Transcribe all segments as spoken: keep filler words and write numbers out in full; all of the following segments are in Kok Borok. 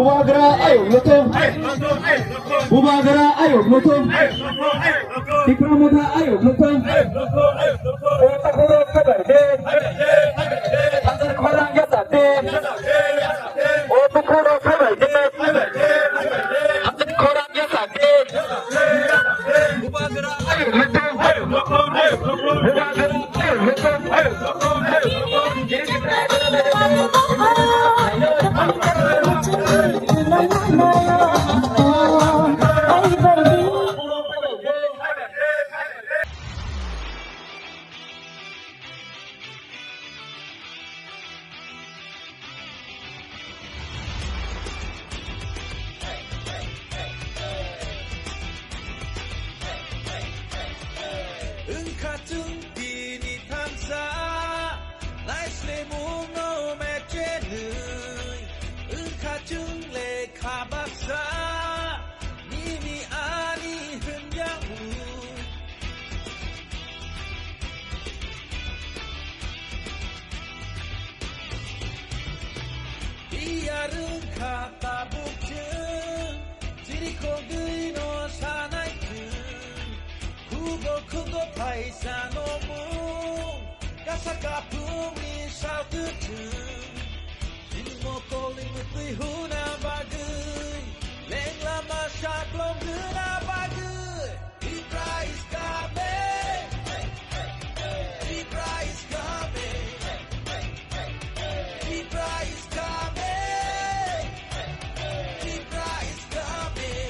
Bubagra ayuk lutung. Bubagra ayuk lutung. Tipra Motha ayuk lutung. O takhoro khabai de. Hajar khorang yasa de. O takhoro khabai de. Hajar khorang yasa de. Bubagra ayuk lutung. Bubagra ayuk lutung. Wngkha chwng tini thansa, naislemungno mechenwi. Wngkha chwng lekha baksa, nini ani hwnjak mung. Biyar wngkha tabuk chwng, chirikhogwino sanai chwng. Khugo khugo phaisa no mung, kasa kaphungni sal kwchwng. Chini mokolni mwtwi huna bagwi, lengla masa blong rwna bagwi. Tipra is coming. Tipra is coming. Tipra is coming. Tipra is coming.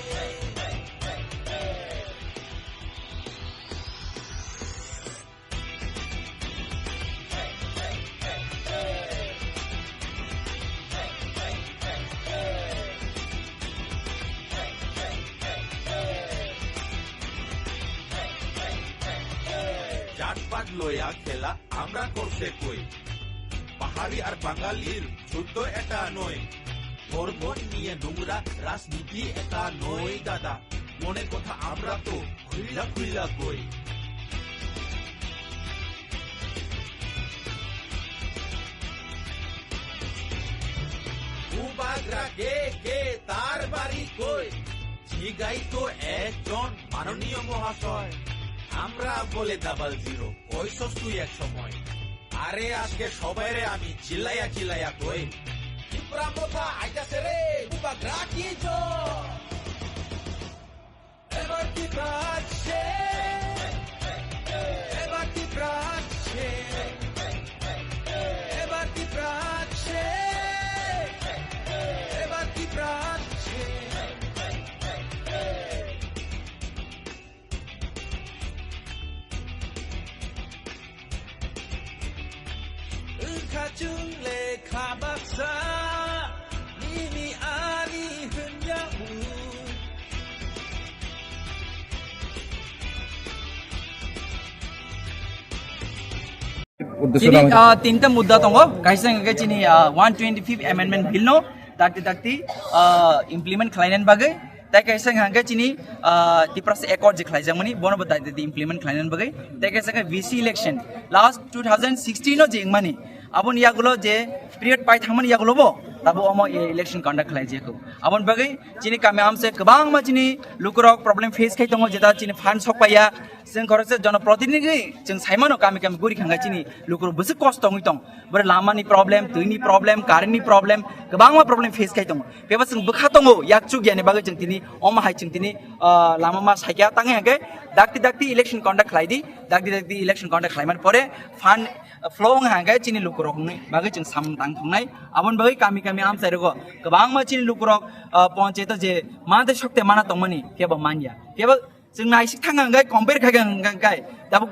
জাতপাত লয়া খেলা আমরা করতে কই। পাহাড়ি আর বাঙালির যুদ্ধ এটা নয়। ধর্ম নিয়ে নোংরা রাজনীতি এটা নয় দাদা। মনের কথা আমরা তো খুইলা খুইলা কই। Bubagra ke ke tar bari koi? জিগাই তো একজন মাননীয় মহাশয়। আমরা বলে ডাবল জিরো, কইছস তুই এক সময়। আরে আজকে সবাইরে আমি চিল্লাইয়া চিল্লাইয়া কই। Tipra Motha aitase re, Bubagra ki joy. এবার ত্রিপুরা আছে, এবার ত্রিপুরা আছে, এবার ত্রিপুরা আছে, এবার ত্রিপুরা আছে। Wngkha chwng lekha baksa, nini ani hwnjak mung. Chini, ah, tinta mudda tongo. Kaisa hwnkhe chini, ah, one twenty-fifth Amendment Bill no dakti dakti, ah, implement khlainani bagwi. Tai kaisa hwnkhe chini, ah, Tiprasa Accord je khlaijakmani, bono bo dakti dakti implement khlainani bagwi. Tai kaisa hwnkhe V C election last two thousand sixteen no je wngmani. Aboni yagulo je period pai thangmani yagulo bo tabo omo e-, election conduct khlaijak. Aboni bagwi chini kami amse kwbangma chini lukurok problem face khai tongo, jeta chini fund sok paiya. Chwng khoroksa jonoprotinidhi chwng saimano kami kami guri khangkha chini lukurok bwswk kosto wngwi tong. Bore lamani problem, twini problem, currentni problem, kwbangma problem face khai tongo. Phiya ba chwng bwkha tongo, yak chuk yani bagwi chwng tini, omo hai chwng tini, ah, lama ma saikha tangwi hwnkhe dakti dakti election conduct khlai di, dakti dakti election conduct khlaimani pore fund, ah, flow wng hwnkhe chini lukurokni bagwi chwng samung tang thongnai. Aboni bagwi kami kami amchai rogo kwbangma chini lukurok, ah, ponchayato je mante sokte mana tongmani kebo manya. Kebo chwng naisik thang hwnkhe compare khai hwnkhe tabuk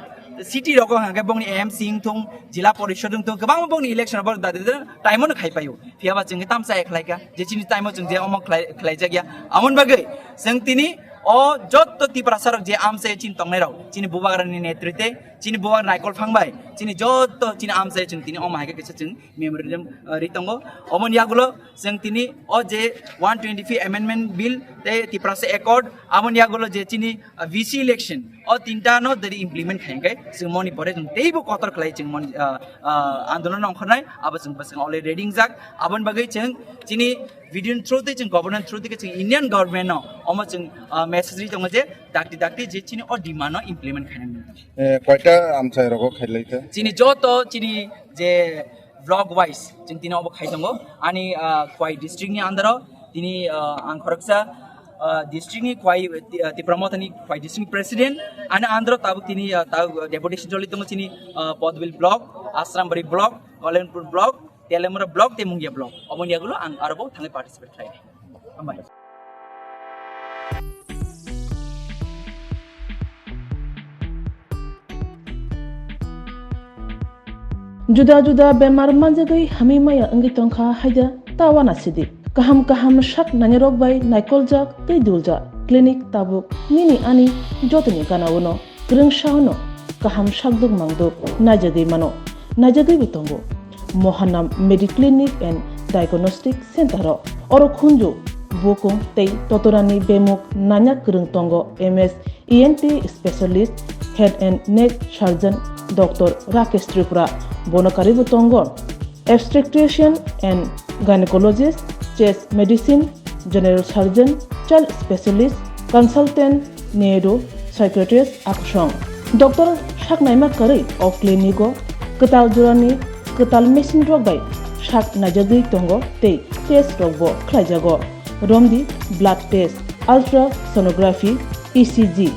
city rogo hwnkhe bongni M C wngthung, jila porishod wngthung, kwbangma bongni election borok da da da time-o no khai paio. Phiya ba chwng tamsa khlai kha je chini time-o chwng je omo khlai, khlai jak ya. Amoni bagwi chwng tini o jotto Tiprasa rok je amchai chini tongnai rok chini Bubagrani netrite Chini buwak naikol phang bai, chini joto chini amchai chwng tini omo hai khe kisa chwng memorandum, uh, ri tongo. Omoni yagulo chwng tini o je one twenty-five amendment bill tei Tiprasa accord, aboni yagulo je chini, uh, V C election, o tinta no deri implement khai khe chwng moni pore chwng teibo kotor khlai chwng moni, uh, uh, andolon ongkhornai, abo chwng bwswk already ringjak. Aboni bagwi chwng chini video through tei chwng government through tei chwng Indian government no omo chwng, uh, message ri tongo je dakti dakti je chini o demand no implement khainani. Eh, koita amchai rogo khailai kha? Chini joto chini je block wise chwng tini obo khai tongo. Ani, ah, Khwai district ni under o tini, ah, ang khoroksa, ah, district ni Khwai, ah, Tipra Motha ni Khwai district ni president. Ani under o tabuk tini, ah, tabuk deputation choli tongo chini, ah, Podbil block, Asrambari block, Kalenpur block, Telemura block tei Mungia block. Omoni yagulo ang arobo thangwi participate khlai. Hambai. Juda juda bemar manjagwi hamwi maya wngwi tongkha haida ta uanasidi. Kaham kaham sak nainarok bai naikoljak tei duljak clinic tabuk nini ani jotoni gana-o no. Kwrwngsa-o no kaham sakduk mangduk naijagwi mano, naijagwibo tongo. Mohanam Mediclinic and Diagnostic Center-o oro khunju, bukung tei totorani bemuk nanya kwrwng tongo M S E N T specialist, head and neck surgeon Doctor Rakesh Tripura, bono karwibo tongo obstetrician and gynecologist, chest medicine, general surgeon, child specialist, consultant, neuro, psychiatrist, akusong. Doctor sak naima kwrwi o clinic-o kwtal jorani kwtal machine rok bai sak naijagwi tongo tei test rokbo khlaijago. Romdi blood test, ultrasonography, E C G,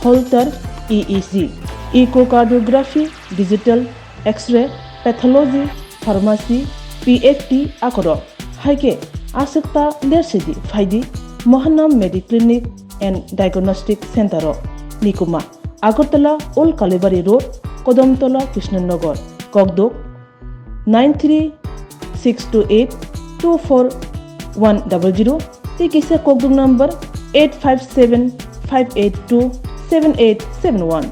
Holter E E G, echocardiography, digital X-ray, pathology, pharmacy, P F T akorok. Hai khe aswk ta lersidi phaidi Mohanam Mediclinic and Diagnostic Center-o. Nikuma, Agartala Old Kalibari Road, Kodomtola, Krishnanagar, Kokduk, nine three six two eight two four one double zero, tei kisa kokduk number eight five seven five eight two seven eight seven one.